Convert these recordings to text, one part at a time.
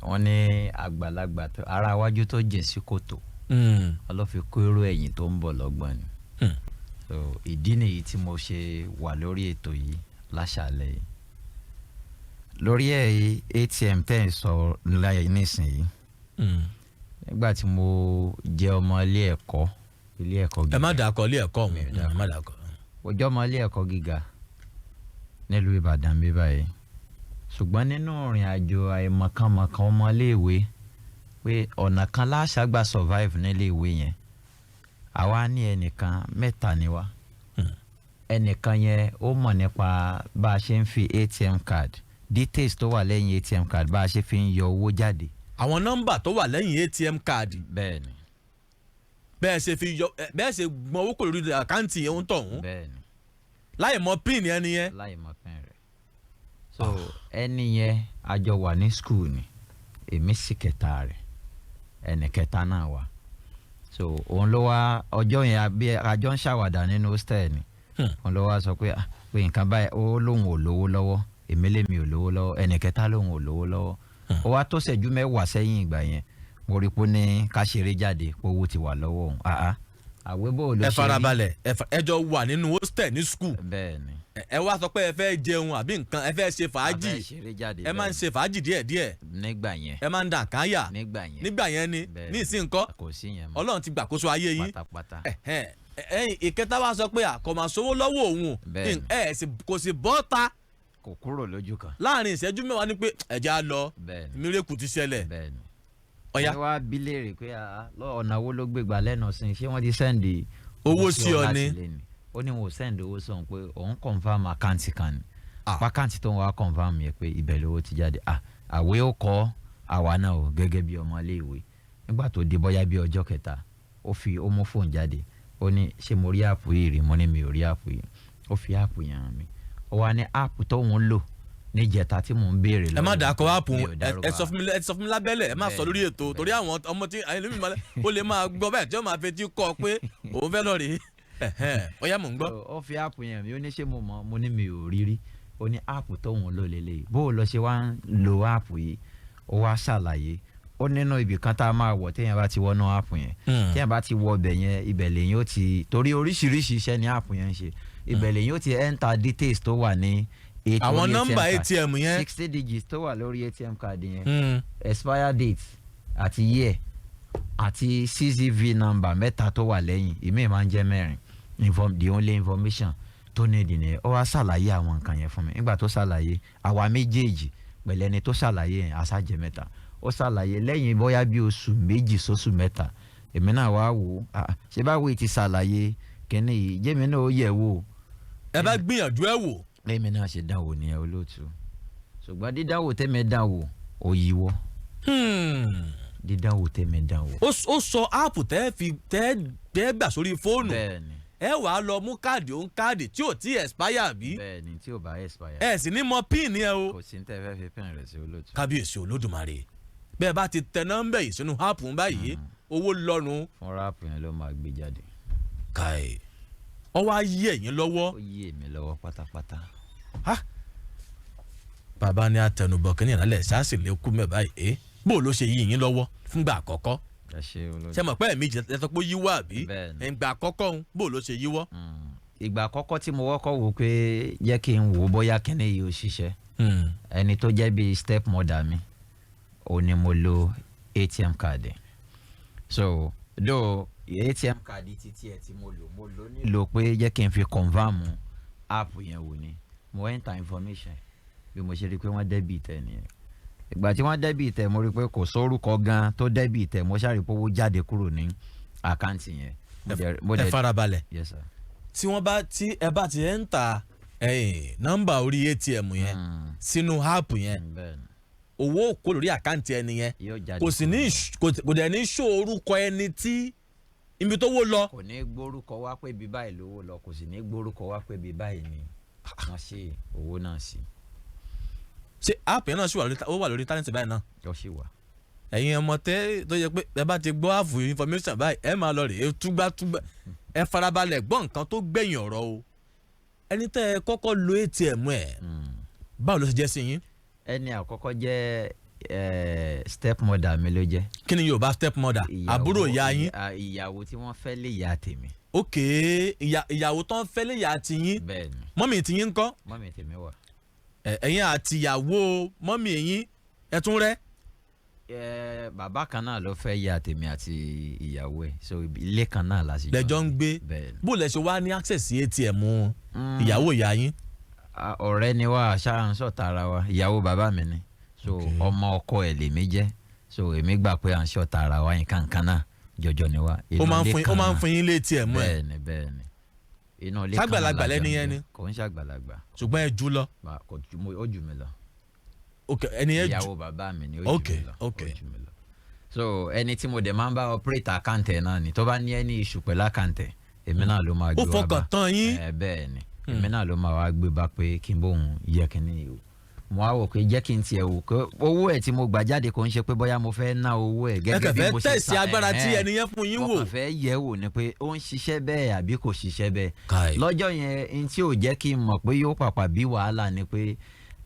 Wọ́n ní àgbàlagbà ara iwájú tó jìn sí kòtò, ọlọ́fi kó èrò ẹ̀yìn tó ń bọ̀ lọ́gbọ̀n ni. So ìdí nìyí tí mo ṣe wà lórí ètò yìí láṣàlẹ̀ yìí, lórí ẹ̀ ATM tẹ́ ẹ̀ sọ láyé nísìnyí. Nígbà tí mo jẹ́ ọmọ ilé ẹ̀kọ́ Ẹ gíga. Má dàkọ ilé ẹ̀kọ́ ọ̀hún. Mi ò dàkọ. Ẹ má dàkọ. Mo jẹ́ ọmọ ilé ẹ̀kọ́ gíga nílùú Ìbàdàn bí báyìí, ṣùgbọ́n nínú ìrìn àjò àìmọ̀kànmọ̀kàn ọmọléèwé pé ọ̀nà kan láṣàgbà survive níléèwé yẹn, àwa ní ẹnìkan, mẹ́ta ni wá. Ẹnìkan yẹn, ó mọ̀ nípa bá a ṣe ń fi ATM card, details tó wà lẹ́yìn ATM card, bá a ṣe fi ń yọ owó jáde. Àwọn nọ́mbà tó wà lẹ́yìn ATM card? Bẹ́ẹ̀ni. Bẹ́ẹ̀ ṣe fi yọ, bẹ́ẹ̀ ṣe gbọ́n owó kò lórí account yẹn ń tọ̀hún? Bẹ́ẹ̀ni. Láì mọ PIN ẹni yẹn? Láì mọ PIN rẹ̀. So ẹni yẹn, a jọ wà ní school ni, èmi sì kẹta rẹ̀, ẹnì kẹta náà wà. So òun ló wá ọjọ́ yẹn, bí a jọ ń ṣàwàdà nínú hostel ni, òun ló wá sọ pé, ah, pé nǹkan báyìí, ó lóun ò lówó lọ́wọ́, èmi lèmi ò lówó lọ́wọ́, ẹnì kẹta lóun ò lówó lọ́wọ́. Ó wá tó ṣẹ́jú 10 sẹ́yìn ìgbà yẹn, mo rí i pé ó ní ká ṣeré jáde, pé owó ti wà lọ́wọ́ òun. Àá àwé bò ló Ẹ ṣe rí. farabalẹ̀. Ẹ jọ wà nínú hostel ní school? Bẹ́ẹ̀ ni. Ẹ wá sọ pé ẹ fẹ́ jẹun àbí nǹkan, ẹ fẹ́ ṣe fàájì? A fẹ́ ṣeré jáde. Ẹ máa ń Bẹ́ẹ̀. ṣe fàájì díẹ̀díẹ̀? Nígbà yẹn. Ẹ máa ń dà káyà? Nígbà yẹn. Nígbà yẹn ni? Bẹ́ẹ̀. Ní ìsìn ńkọ́? Kò sí yẹn mọ́. Ọlọ́run ti gbàkóso ayé yín. Pátápátá. Ẹ̀hẹ́n. Ẹ̀yìn ìkẹta wa sọ pé àkọ́mọ̀sówó lọ́wọ́ òun. Bẹ́ẹ̀ni. Ẹ sì kò sì bọ́ ta? Kò kúrò lójú kan. Láàrin ìṣẹ́jú 10 ni pé ẹ̀jẹ̀ á lọ. Bẹ́ẹ̀ni. Mírèkù ti ṣẹlẹ̀. Bẹ́ẹ̀ni. Ọ̀ya. Ẹ wá bí léèrè pé, ah, lọ ọ̀nà wo ló gbégbá lẹ́nu sí i? Ṣé wọ́n ti send Owó sí ọ láti ni? ilé ni? Ó ní wọn ò send owó sóun, pé òun confirm account kan ni. Ah. Account tó ń wá confirm yẹn, pé ibẹ̀ lówó ti jáde. Ah, àwé ó kọ́ àwa náà o gẹ́gẹ́ bí ọmọ iléèwé. Nígbà tó di bóyá bí ọjọ́ kẹta, ó fi ó mú fóònù jáde, ó ní, "Ṣé mo rí app yìí rí?" Mo ní mi ò rí app yìí. Ó fi app yẹn hàn mí. Ó wá ní app tóun lò níjẹta tí mò ń béèrè. Ẹ má dàkọ app. Mi ò dárúkọ. Ẹ sọ fún mi, ẹ sọ fún mi lábẹ́lẹ̀, ẹ má sọ lórí ètò, torí àwọn ọmọ tí ẹlòmíì máa ó lè máa gbọ́ bẹ́ẹ̀ tí ó máa fetí kọ́ pé òun fẹ́ lọ rèé. Ẹ̀hẹ́n, ọ̀ya, mò ń gbọ́. So, ó fi app yẹn mi, ó ní, "Ṣé mo mọ̀?" Mo ní mi ò rí rí. Ó ní app tóun lò lélẹ̀. Bó o lọ ṣe wá ń lo app yìí? Ó wá ṣàlàyé. Ó nínú ibì kan tá a máa wọ̀, téèyàn bá ti wọnú app yẹn, téèyàn bá ti wọ ọbẹ̀ yẹn, ibẹ̀ lèyìn ó ti, torí oríṣiríṣi iṣẹ́ ni app yẹn ń ṣe, ibẹ̀ lèyìn ó ti enter details tó wà ní Àwọn orí nọ́mbà card. ATM yẹn. 60 digits tó wà lórí ATM card yẹn, expire date àti year àti CCV number mẹ́ta tó wà lẹ́yìn, ìmíì máa ń jẹ́ mẹ́rin. The only information tó ní ìdí nìyẹn. Ó wá ṣàlàyé àwọn nǹkan yẹn fún mi. Nígbà tó ṣàlàyé, àwa méjèèjì pẹ̀lú ẹni tó ṣàlàyé yẹn, àṣàjẹ mẹ́ta, ó ṣàlàyé. Lẹ́yìn bóyá bí oṣù 2 sóṣù 3, èmi náà wá wò ó, ah, ṣé báwo ti ṣàlàyé kínní yìí, jẹ́mi náà ó yẹ̀ wò. Ẹ bá gbìyànjú ẹ wò. Lẹ́mi náà ṣe dánwò nìyẹn, olóòtú. Ṣùgbọ́n dídánwò tẹ́mi dánwò, ó yíwọ́. Dídánwò tẹ́mi dánwò. Ó sọ app tẹ́ fi tẹ́ gbà sórí fóònù. Bẹ́ẹ̀ni. Ẹ wàá lọ mú káàdì òun, káàdì tí ò tí expire bí? Bẹ́ẹ̀ni, tí ò bá expire. Ẹ sì ní mọ PIN yẹn o. Kò sí ní tẹ́ fẹ́ fi PIN rẹ̀ sí, olóòtú. Kábíyèsí Olódùmarè! Bẹ́ẹ̀ bá ti tẹ nọ́mbà yìí sínú app ń báyìí, owó lọ́nu. Fúnra app yẹn ló máa gbé jáde. Káì, ọ wá yí ẹ̀yìn lọ́wọ́. Ó yí èmi lọ́wọ́ pátápátá. Bàbá ní àtẹnubọ̀ kínní ìrànlẹ̀ ṣáàṣì lè kú mẹ́ báyìí. Ẹ bó ló ṣe yí yín lọ́wọ́ fúngbà àkọ́kọ́? Ẹ ṣe, olóòtú. Ṣé mọ̀ pé ẹ̀mí ẹ sọ pé ó yíwọ́ àbí? Bẹ́ẹ̀ni. Ìgbà àkọ́kọ́ ń bó ló ṣe yíwọ́? Ìgbà àkọ́kọ́ tí mo wọ́kọ́ wò pé jẹ́ kí n wò ó bóyá kíní yìí ó ṣiṣẹ́, ẹni tó jẹ́ bíi step mother mi, ó ní mo lo ATM card ẹ̀. So though ATM card títí ẹ̀ tí mo lò, mo lò nílò pé jẹ́ kí n fi confirm app yẹn wò ni. Mo enter information, bí mo ṣe rí i pé wọ́n debit ẹ̀ nìyẹn. Ìgbà tí wọ́n debit ẹ̀, mo rí i pé kò sórúkọ gan tó debit ẹ̀. Mo ṣàrí pé owó jáde kúrò ní account yẹn. Ẹ farabalẹ̀. Yes sir. Tí wọ́n bá tí ẹ bá ti enter nọ́mbà orí ATM yẹn sínú app yẹn, Bẹ́ẹ̀ni. owó kó lórí account ẹni yẹn. Yóò jáde. Kò sì ní kò dẹ̀ ní ṣó orúkọ ẹni tí ibi tó wó lọ. Kò ní gbórúkọ wá pé bí báyìí lówó lọ, kò sì ní gbórúkọ wá pé bí báyìí ni wọ́n ṣe owó náà sí. Ṣé app yẹn náà sì wà lórí, ó wà lórí íńtánẹ́ẹ̀tì báyìí náà? Ó sì wà. Ẹ̀yin ọmọ tẹ́ tó yẹ pé ẹ bá ti gbọ́ ààfù information báyìí, ẹ máa lọ rèé túgbàtúgbà. Ẹ farabalẹ̀ gbọ́ nǹkan tó gbẹ̀yìn ọ̀rọ̀ o. Ẹni tẹ́ ẹ kọ́kọ́ lo ATM ẹ̀, báwo ló ṣe jẹ́ sí yín? Ẹni àkọ́kọ́ jẹ́ Stepmother mi ló jẹ́. Kí ni Yorùbá stepmother? Àbúrò ìyá yín? Ìyàwó tí wọ́n fẹ́ lé ìyá tèmi. Ok, ìyàwó tó ń fẹ́ lé ìyá tiyín. Bẹ́ẹ̀ ni. Mummy tiyín ńkọ́? Mummy tèmi wà. Ẹ̀yin àti ìyàwó mummy yín, ẹ tún rẹ́? Bàbá kan náà ló fẹ́ ìyá tèmi àti ìyàwó ẹ̀, so ilé kan náà la sì jọ Lẹ́jọ́ ń gbé. Bẹ́ẹ̀ ni. Bó lẹ ṣe wá ní access sí ATM ìyàwó ìyá yín? Ọ̀rẹ́ ni wá, ṣáà ń sọ̀tà ara wa. Ìyàwó bàbá mi ni, so ọmọ ọkọ ẹ̀ lèmi jẹ́, so èmi gbà pé à ń sọ̀tà ara wa, nǹkan kan náà jọjọ ni wá. Ó máa ń fún, ó máa ń fún yín lé ATM ẹ̀? Bẹ́ẹ̀ ni, bẹ́ẹ̀ ni, inú ilé kan náà Ṣàgbàlagbà la jọ lẹ́ni ń yẹn gbé. ni? Kò ń ṣàgbàlagbà. Ṣùgbọ́n ẹ jù lọ? Kò jù, ó jù mí lọ. Ok, ẹni yẹn jù. Ìyàwó bàbá mi ni, ó jù mí lọ. Ó jù mí lọ. So ẹni tí mo dẹ̀ máa ń bá operate account ẹ̀ náà ni. Tó bá ní ẹni issue pẹ̀lú account ẹ̀, èmi náà ló máa Ó gbé wá fọkàn bá. tán yín. Ẹ bẹ́ẹ̀ ni, èmi náà ló máa wá gbé bá pé kí n bóun yẹ kíní yìí o. Mo á wò pé jẹ́ kí n tiẹ̀ wò pé owó ẹ̀ tí mo gbà jáde, kò ń ṣe pé bóyá mo fẹ́ ná owó ẹ̀ Ẹ gẹ́gẹ́ kàn bí fẹ́ mo ṣe tẹ̀sí agbára tí ẹni yẹn fún yín mo wò. kàn fẹ́ yẹ̀ wò ni pé ó ń ṣiṣẹ́ bẹ́ẹ̀ àbí kò ṣiṣẹ́ bẹ́ẹ̀. Kai. Lọ́jọ́ yẹn, n tí ò jẹ́ kí n mọ̀ pé yóò pàpà bí wàhálà ni pé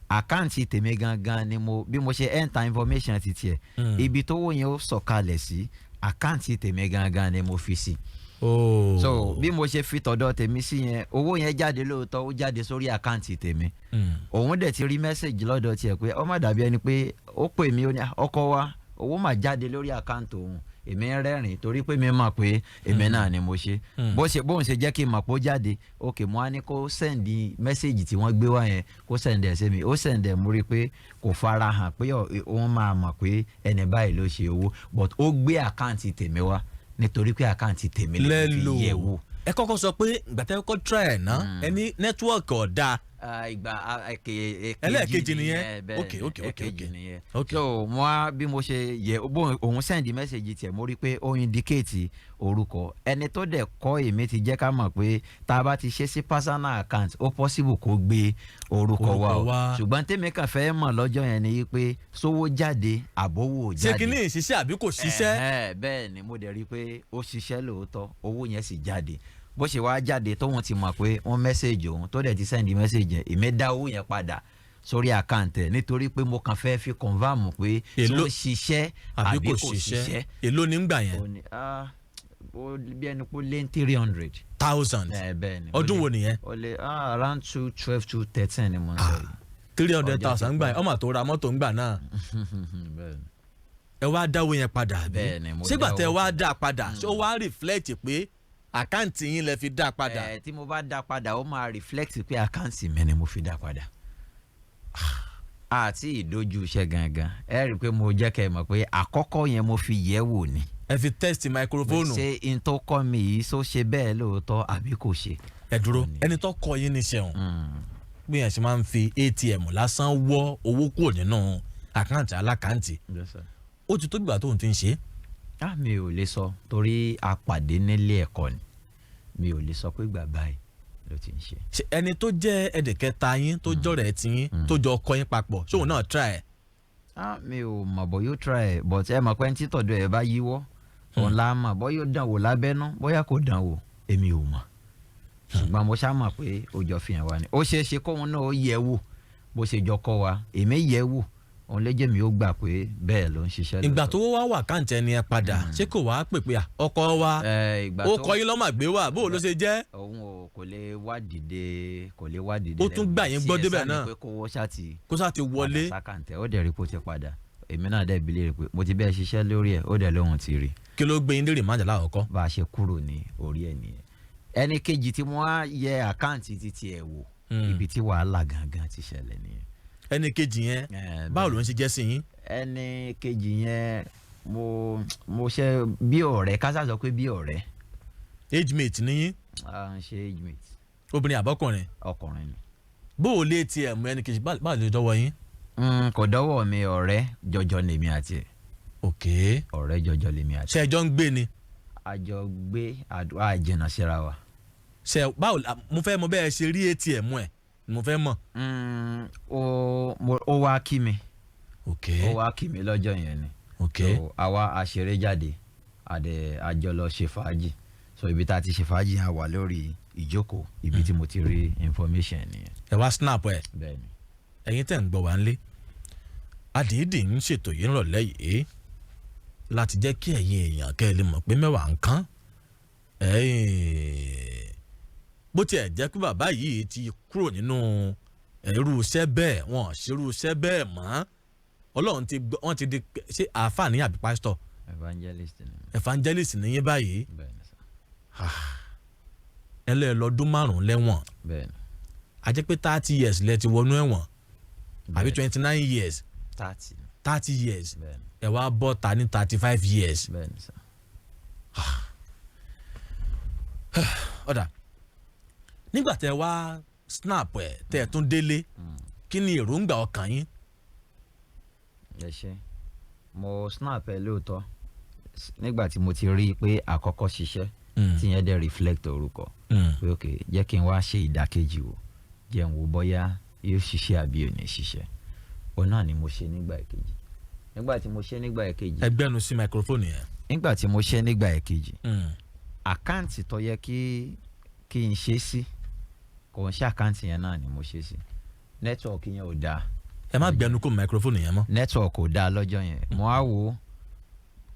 account tèmi gangan ni mo, bí mo ṣe enter information ti tiẹ̀, ibi tówó yẹn ó sọ̀kalẹ̀ sí, account tèmi gangan ni mo fi sí. Oh. So bí mo ṣe fi tọ̀dọ̀ tèmi sí yẹn, owó yẹn jáde lóòótọ́, ó jáde sórí account tèmi. Òun dẹ̀ ti rí message lọ́dọ̀ tiẹ̀ pé ó má dàbí ẹni pé ó pè mí, ó ní, "Ah, ọkọ wa, owó mà jáde lórí account òun." Èmi ń rẹ́rìn torí pé mi mọ̀ pé èmi náà ni mo ṣe. Bó ṣe bóun ṣe jẹ́ kí n mọ̀ pé ó jáde, ok, mo á ní kó send message tí wọ́n gbé wá yẹn, kó send ẹ̀ sí mi. Ó send ẹ̀, mo rí i pé kò fara hàn pé òun máa mọ̀ pé ẹni báyìí ló ṣe owó, but ó gbé account tèmi wá nítorí pé account tèmi lè fi Lẹ́lò yẹ̀ wò. Ẹ kọ́kọ́ sọ pé ìgbà tẹ́ kọ́kọ́ try ẹ̀ ná, ẹ ní network ọ̀dà. Ah, ìgbà èkejì. Ẹlẹ́ẹ̀kejì nìyẹn? Bẹ́ẹ̀ ni, ẹ̀kejì nìyẹn. So mo á bí mo ṣe yẹ bó òun send message tiẹ̀, mo rí pé ó indicate orúkọ ẹni tó dẹ̀ kọ́ èmi. Ti jẹ́ ká mọ̀ pé tá a bá ti ṣe sí personal account, ó possible kó gbé orúkọ wa Orúkọ o. wa. Ṣùgbọ́n tèmi kàn fẹ́ mọ̀ lọ́jọ́ yẹn ni pé sówó jáde àbówó Ṣé jáde. kí ní ìṣiṣẹ́ àbí kò ṣiṣẹ́? Ẹ̀hẹ́, bẹ́ẹ̀ ni. Mo dẹ̀ rí i pé ó ṣiṣẹ́ lóòótọ́, owó yẹn sì jáde. Bó ṣe wá jáde, tóun ti mọ̀ pé wọ́n message òun, tó dẹ̀ ti send message yẹn, èmi dá owó yẹn padà sórí account ẹ̀ nítorí pé mo kàn fẹ́ fi confirm pé ṣé ó ṣiṣẹ́ àbí kò ṣiṣẹ́. Èló ní gbà yẹn? Ó ní, ó bí ẹni pé ó lé ní 300. Thousand? Ẹ bẹ́ẹ̀ ni. Ọdún wo nìyẹn? Ó lé, around 2012, 2013 ni mo ń sọ yìí. 300,000 gbà yẹn, ọmọ tó ra mọ́tò ńgbà náà. Bẹ́ẹ̀ ni. Ẹ wá dáwó yẹn padà, àbí? Bẹ́ẹ̀ ni, mo Sígbà tẹ dáwó. wá dá padà, ṣé ó wá reflect pé account yín lẹ fi dá padà? Ẹ tí mo bá dá padà, ó máa reflect pé account mi ni mo fi dá padà. Àti ìdójú iṣẹ́ gangan, ẹ rí i pé mo jẹ́ kẹ́ ẹ mọ̀ pé àkọ́kọ́ yẹn, mo fi yẹ̀ wò ni. Ẹ fi test microphone. Ṣé n tó kọ́ mi yìí, ṣó ṣe bẹ́ẹ̀ lóòótọ́ àbí kò ṣe? Ẹ dúró, ẹni tó kọ yín ní sẹ́wọ̀n bí yẹn ṣe máa ń fi ATM lásán wọ́ owó kúrò nínú account alákàntì, ó ti tó gbà tóun ti ń ṣe é? Ah, mi ò lè sọ torí a pàdé nílé ẹ̀kọ́ ni. Mi ò lè sọ pé gbà báyìí ló ti ń ṣe. Ṣé ẹni tó jẹ́ ẹnìkẹta yín, tó jọ̀rẹ̀ tí yín, tó jọ kọ yín papọ̀, ṣóun náà try ẹ̀? Ah, mi ò mọ̀ bó yóò try ẹ̀, but ẹ mọ̀ pé ní títọ̀dọ̀ ẹ̀ bá yíwọ́, òun la mọ̀ bó yóò dàn wò lábẹ́nú, bóyá kò dàn wò, èmi ò mọ̀. Ṣùgbọ́n mo ṣá mọ̀ pé ó jọ fi hàn wá ni. Ó ṣeé ṣe kóun náà ó yẹ̀ wò bó ṣe jọ kọ́ wa. Èmi yẹ̀ wò, òun lè jẹ́ mi ó gbà pé bẹ́ẹ̀ ló ń ṣiṣẹ́. Ìgbà tó wá wà account ẹni ẹ padà, ṣé kò wá pè pé, "À, ọkọ wa, Ẹ, ìgbà ó tó kọ yín lọ́mọ àgbé wà, bó ló ṣe jẹ́?" Òun ò kò lè wá dìde, kò lè wá dìde. Ó tún gbà yín gbọ́ Tí ẹ débẹ̀ sá ni náà. pé kówó ṣá ti Kó sá ti wọlé. padà sí account ẹ̀, ó dẹ̀ rí pé ó ti padà. Èmi náà dẹ̀ bi léèrè pé mo ti bẹ́ẹ̀ ṣiṣẹ́ lórí ẹ̀, ó dẹ̀ lóhun ti rí. Kí ló gbé yín dé remand lákọ̀ọ́kọ́? Bá a ṣe kúrò ní orí ẹ̀ nìyẹn. Ẹni kejì tí mo á yẹ account títí ẹ̀ wò, ibi tí wàhálà gangan ti ṣẹlẹ̀ nìyẹn. Ẹni kejì yẹn, báwo ló ń ṣe jẹ́ sí yín? Ẹni kejì yẹn, mo ṣe bí ọ̀rẹ́, ká sá sọ pé bí ọ̀rẹ́. Age mate ní yín? À ń ṣe age mate. Obìnrin àbọ́kùnrin? Ọkùnrin ni. Bó o lé ATM ẹni kejì, báwo lè dọ́wọ́ yín? Kò dọ́wọ́ mi, ọ̀rẹ́ jọjọ lèmi àti ẹ̀. Ọ̀rẹ́ jọjọ lèmi àti Ṣe ẹjọ́ ń gbé ni? A jọ gbé, àdúrà jìnnà síra wa. Ṣe báwo, mo fẹ́ mọ bẹ́ẹ̀ ṣe rí ATM ẹ̀ ni mo fẹ́ mọ̀. Ó wá kí mi. Ó wá kí mi lọ́jọ́ yẹn ni. So àwa àṣeré jáde, àdẹ àjọ lọ ṣe fàájì. So ibi tá a ti ṣe fàájì yẹn, a wà lórí ìjókòó, ibi tí mo ti rí information nìyẹn. Ẹ wá snap ẹ? Bẹ́ẹ̀ni. Ẹ̀yin tẹ̀ ń gbọ́ wá ńlé, Àdìídì ń ṣètò yìí nírọ̀lẹ́ yìí láti jẹ́ kí ẹ̀yin èèyàn kẹ́ ẹ lè mọ̀ pé mẹ́wàá ń kán. Bó tiẹ̀ jẹ́ pé bàbá yìí ti kúrò nínú irú iṣẹ́ bẹ́ẹ̀, wọn ò ṣerú iṣẹ́ bẹ́ẹ̀ mọ́. Ọlọ́run ti gbọ́, wọ́n ti di, ṣé àáfàá ní àbí pásítọ̀? Evangelist ni. Evangelist ní yín báyìí. Bẹ́ẹ̀ ni sir. Ẹlẹ́ẹ̀ lọ́dún 5 lẹ́wọ̀n. Bẹ́ẹ̀ ni. A jẹ́ pé 30 years lẹ ti wọnú ẹ̀wọ̀n, àbí? Bẹ́ẹ̀. 29 years. 30. 30 years. Bẹ́ẹ̀ ni. Ẹ wá bọ́ ta ní 35 years. Bẹ́ẹ̀ ni sir. Ọ̀dà, nígbà tẹ wá snap ẹ̀, tẹ́ ẹ tún délé, kí ni èròǹgbà ọkàn yín? Ẹ ṣe, mo snap ẹ lóòótọ́ nígbà tí mo ti rí i pé àkọ́kọ́ ṣiṣẹ́, tí yẹn dẹ̀ reflect orúkọ, pé ok, jẹ́ kí n wá ṣe ìdàkejì wò, jẹ́ n wò bóyá yóò ṣiṣẹ́ àbí ò ní ṣiṣẹ́. Òun náà ni mo ṣe nígbà ìkejì. Nígbà tí mo ṣe nígbà ìkejì, Ẹ gbẹ́nu sí microphone yẹn. Nígbà tí mo ṣe nígbà ìkejì, account tó yẹ kí n ṣe sí, kò ń ṣe account yẹn náà ni mo ṣe sí. Network yẹn ò dáa. Ẹ má gbẹ́nu kó microphone yẹn mọ́. Network ò dáa lọ́jọ́ yẹn. Mo á wò ó,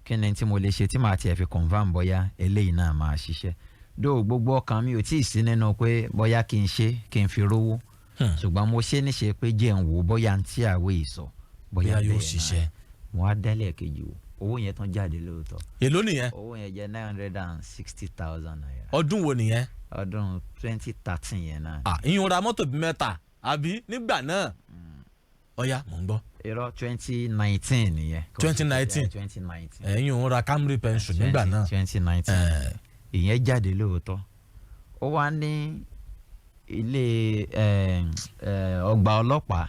kí ni tí mo lè ṣe tí màá tiẹ̀ fi confirm bóyá eléyìí náà máa ṣiṣẹ́ dó. Gbogbo ọkàn mi ò tí ì sí nínú pé bóyá kí n ṣe kí n fi rówó, ṣùgbọ́n mo ṣe níṣe pé jẹ́ n wò bóyá n tí àwé ìsọ Bóyá yóò bẹ́ẹ̀ náà. ṣiṣẹ́. Mo á dẹ́lẹ̀ kejì wò, owó yẹn tán jáde lóòótọ́. Èló nìyẹn? Owó yẹn jẹ́ ₦960,000. Ọdún wo nìyẹn? Ọdún 2013 yẹn náà. Ah, ìyún ra mọ́tò bíi mẹ́ta àbí nígbà náà? Ọ̀ya, mò ń gbọ́. Irọ́, 2019 nìyẹn. 2019. 2019. Ẹ̀yin òun ra Camry pension nígbà náà. 2019. Ìyẹn jáde lóòótọ́. Ó wá ní ilé ọgbà ọlọ́pàá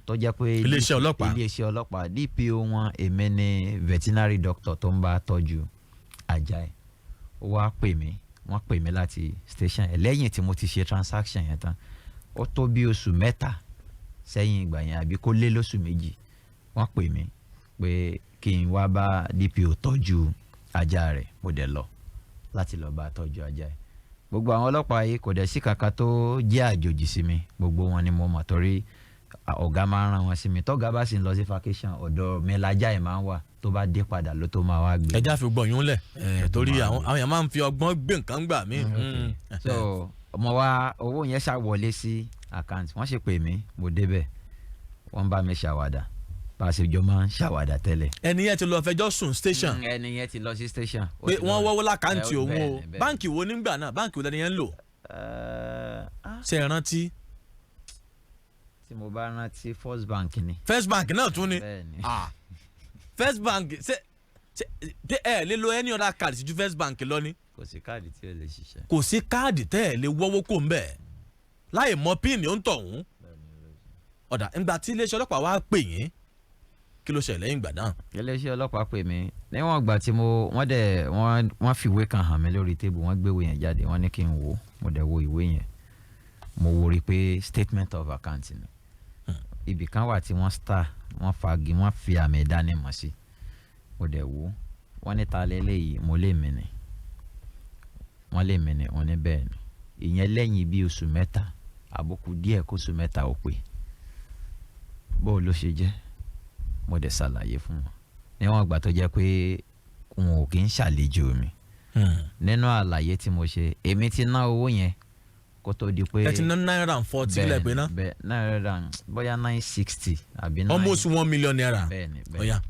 tó jẹ́ pé Iléeṣẹ́ ọlọ́pàá. Iléeṣẹ́ ọlọ́pàá, DPO wọn, èmi ni veterinary doctor tó ń bá tọ́jú ajá ẹ̀. Ó wá pè mí, wọ́n pè mí láti station ẹ̀ lẹ́yìn tí mo ti ṣe transaction yẹn tán. Ó tó bí oṣù 3 sẹ́yìn ìgbà yẹn, àbí kó lé lóṣù 2, wọ́n pè mí pé kí n wá bá DPO tọ́jú ajá rẹ̀. Mo dẹ̀ lọ láti lọ bá tọ́jú ajá ẹ̀. Gbogbo àwọn ọlọ́pàá yìí, kò dẹ̀ sí kankan tó jẹ́ àjòjì sí mi. Gbogbo wọn ni mo mọ̀ torí ọ̀gá máa ń rán wọn sí mi. Tọ́gá bá sì ń lọ sí vacation, ọ̀dọ̀ mi lajá ẹ̀ máa ń wà. Tó bá dé padà ló tó máa wá gbé. Ẹja fi gbọ̀n yún lẹ̀ torí àwọn èèyàn máa ń fi ọgbọ́n gbé nǹkan gbà mí. So mo wá owó yẹn ṣàwọlé sí account. Wọ́n sì pè mí, mo débẹ̀, wọ́n bá mi ṣàwàdà bá a ṣe jọ máa ń ṣàwàdà tẹ́lẹ̀. Ẹni yẹn ti lọ fẹjọ́ sùn station? Ẹni yẹn ti lọ sí station. Ó Pé ti wọ́n wọ́wọ́ l'account òun o. Bẹ́ẹ̀ni, bẹ́ẹ̀ni. Báǹkì wo nígbà náà? Báǹkì wo lẹni yẹn ń lò? Ṣe é rántí? Tí mo bá rántí, First Bank ni. First Bank náà tún ni? Bẹ́ẹ̀ni. Ah, First Bank, ṣe ṣe ẹ lè lo any other card sí ju First Bank lọ ni? Kò sí káàdì tí ó lè ṣiṣẹ́. Kò sí káàdì tẹ́ ẹ lè wọ́wọ́ kó ń bẹ̀ láì mọ PIN ó ń tọ̀hún. Ọ̀dà, ńgbà tí iléeṣẹ́ ọlọ́pàá wá pè yín, kí ló ṣẹlẹ̀ lẹ́yìn ìgbà náà? Iléeṣẹ́ ọlọ́pàá pè mí níwọ̀n ìgbà tí mo wọ́n dẹ̀ wọ́n fi ìwé kan hàn mí lórí table. Wọ́n gbé ìwé yẹn jáde, wọ́n ní kí n wò ó. Mo dẹ̀ wo ìwé yẹn, mo wo rí i pé statement of account ni. Ibì kan wà tí wọ́n star, wọ́n fagi, wọ́n fi àmì ìdánimọ̀ sí. Mo dẹ̀ wò ó. Wọ́n ní, "Ta lélẹ́yìí?" Mo lè mí ni, wọ́n lè mí ni. Wọ́n ní bẹ́ẹ̀ ni. Ìyẹn lẹ́yìn bí oṣù 3, àbùkù díẹ̀ kóṣù 3 ó pé. Bó ló ṣe jẹ́? Mo dẹ̀ ṣàlàyé fún wọn níwọ̀n ìgbà tó jẹ́ pé wọn ò kí ń ṣàlejò mi. Nínú àlàyé tí mo ṣe, èmi ti ná owó yẹn kó tó di pé Ẹ ti ná 940 lẹ́gbẹ̀ẹ́ náà? Bẹ́ẹ̀, nine hundred and bóyá 960 àbí nine. Almost ₦1 million. Bẹ́ẹ̀ni. Ọ̀ya.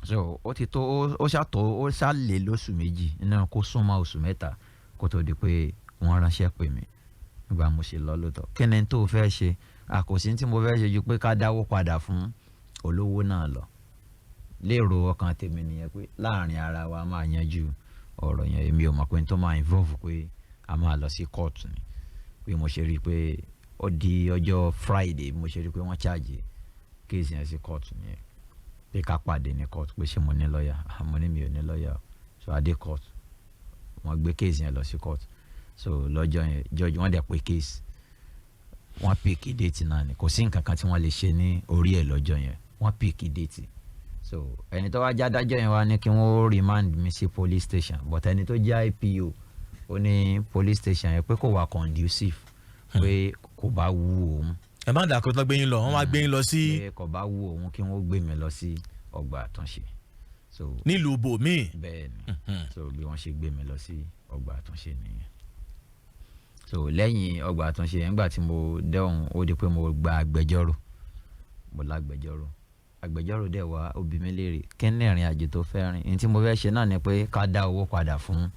So ó ti tó, ó ṣàtó, ó ṣàlè lóṣù 2 nínú kó súnmọ́ oṣù 3 kó tó di pé wọ́n ránṣẹ́ pè mí. Nígbà mo ṣe lọ lóòótọ́, kí ni tó fẹ́ ṣe? Àkòsí tí mo fẹ́ ṣe ju pé ká dáwó padà fún olówó náà lọ. Lérò ọkàn tèmi nìyẹn pé láàrin ara wa máa yanjú ọ̀rọ̀ yẹn. Èmi ò mọ̀ pé n tó máa involve pé a máa lọ sí court ni. Pé mo ṣe rí i pé ó di ọjọ́ Friday, bí mo ṣe rí i pé wọ́n charge case yẹn sí court nìyẹn, pé ká pàdé ní court, pé ṣé mo ní lọ́ọ̀yà? Mo ní mi ò ní lọ́ọ̀yà o. So a dé court, wọ́n gbé case yẹn lọ sí court. So lọ́jọ́ yẹn, judge wọ́n dẹ̀ pé case, wọ́n pick date náà ni. Kò sí nǹkan kan tí wọ́n lè ṣe ní orí ẹ̀ lọ́jọ́ yẹn. Wọ́n pick date. So ẹni tó wá já dájọ́ yẹn wá ní kí wọ́n remand mi sí police station, but ẹni tó jẹ́ IPO, ó ní police station yẹn pé kò wà conducive, pé kò bá wú òun. Ẹ má dàkọ́ tó gbé yín lọ, wọ́n wá gbé yín lọ sí pé kò bá wù òun kí wọ́n gbé mi lọ sí ọgbà àtúnṣe. So nílùú bòmíì. Bẹ́ẹ̀ ni. So bí wọ́n ṣe gbé mi lọ sí ọgbà àtúnṣe nìyẹn. So lẹ́yìn ọgbà àtúnṣe yẹn, nígbà tí mo dẹ́hùn, ó di pé mo gba agbẹjọ́rò, mo lágbẹjọ́rò. Agbẹjọ́rò dẹ̀ wá, ó bi mí léèrè kí ní ìrìn àjò tó fẹ́ rìn. Ní tí mo fẹ́ ṣe náà ni pé ká dá owó padà fún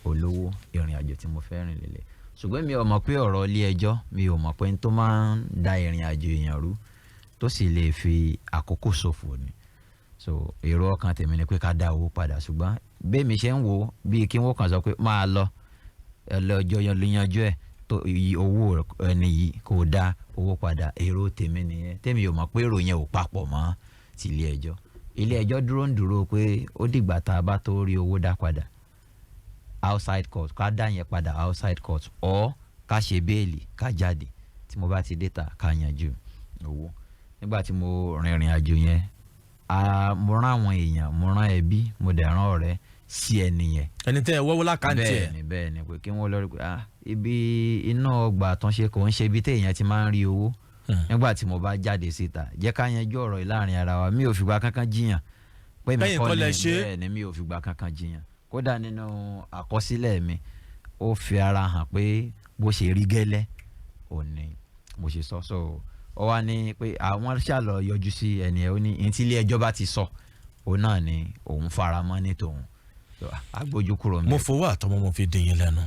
olówó. Ìrìn àjò tí mo fẹ́ rìn lélẹ̀, ṣùgbọ́n mi ò mọ̀ pé ọ̀rọ̀ ilé ẹjọ́, mi ò mọ̀ pé n tó máa ń da ìrìn àjò èèyàn rú, tó sì lè fi àkókò ṣòfò ni. So èrò ọkàn tèmi ni pé ká dá owó padà, ṣùgbọ́n bẹ́ẹ̀ mi ṣe ń wo bíi kí wọ́n kàn sọ pé máa lọ, ẹ lọ́jọ́ yanjú ẹ̀ tó iye owó ẹni yìí, kò dá owó padà. Èrò tèmi nìyẹn. Tèmi ò mọ̀ pé èrò yẹn ò papọ̀ mọ́ ti ilé ẹjọ́. Ilé ẹjọ́ dúró ń dúró pé ó dìgbà tá a bá tó rí owó dá padà outside court, ká dá yẹn padà outside court, or ká ṣe bail, ká jáde, tí mo bá ti dé ta, ká yanjú owó. Nígbà tí mo rìnrìn àjò yẹn, mo rán àwọn èèyàn, mo rán ẹbí, mo dẹ̀ rán ọ̀rẹ́ sí ẹni yẹn. Ẹni tẹ́ ẹ wọ́wọ́ lákàntì ẹ̀. Bẹ́ẹ̀ni, pé kí wọ́n lọ rí pé ibi iná ọgbà àtúnṣe kò ń ṣe ibi téèyàn ti máa ń rí owó. Nígbà tí mo bá jáde síta, jẹ́ ká yanjú ọ̀rọ̀ yìí láàrin ara wa. Mi ò fìgbà kankan jiyàn pé mi Lẹ́yìn kọ́ kọ́ lẹ ni. ṣe. Bẹ́ẹ̀ ni, mi ò fìgbà kankan jiyàn. Kódà nínú àkọsílẹ̀ mi, ó fi ara hàn pé bó ṣe rí gẹ́lẹ́ ò ní mo ṣe sọ. So ó wá ní pé àwọn ṣàlọ yọjú sí ẹni ẹ, ó ní ní tí ilé ẹjọ́ bá ti sọ, òun náà ni òun fara mọ́ ní tòun. So agbójú kúrò Mo ńbẹ̀. fowó àtọmọ mo fi dín yín lẹ́nu.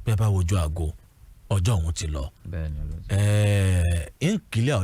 Bẹ́ẹ̀ bá wojú aago, ọjọ́ òun ti lọ. Bẹ́ẹ̀ ni, olóòtú. Ẹ̀ẹ́ ń kílẹ̀.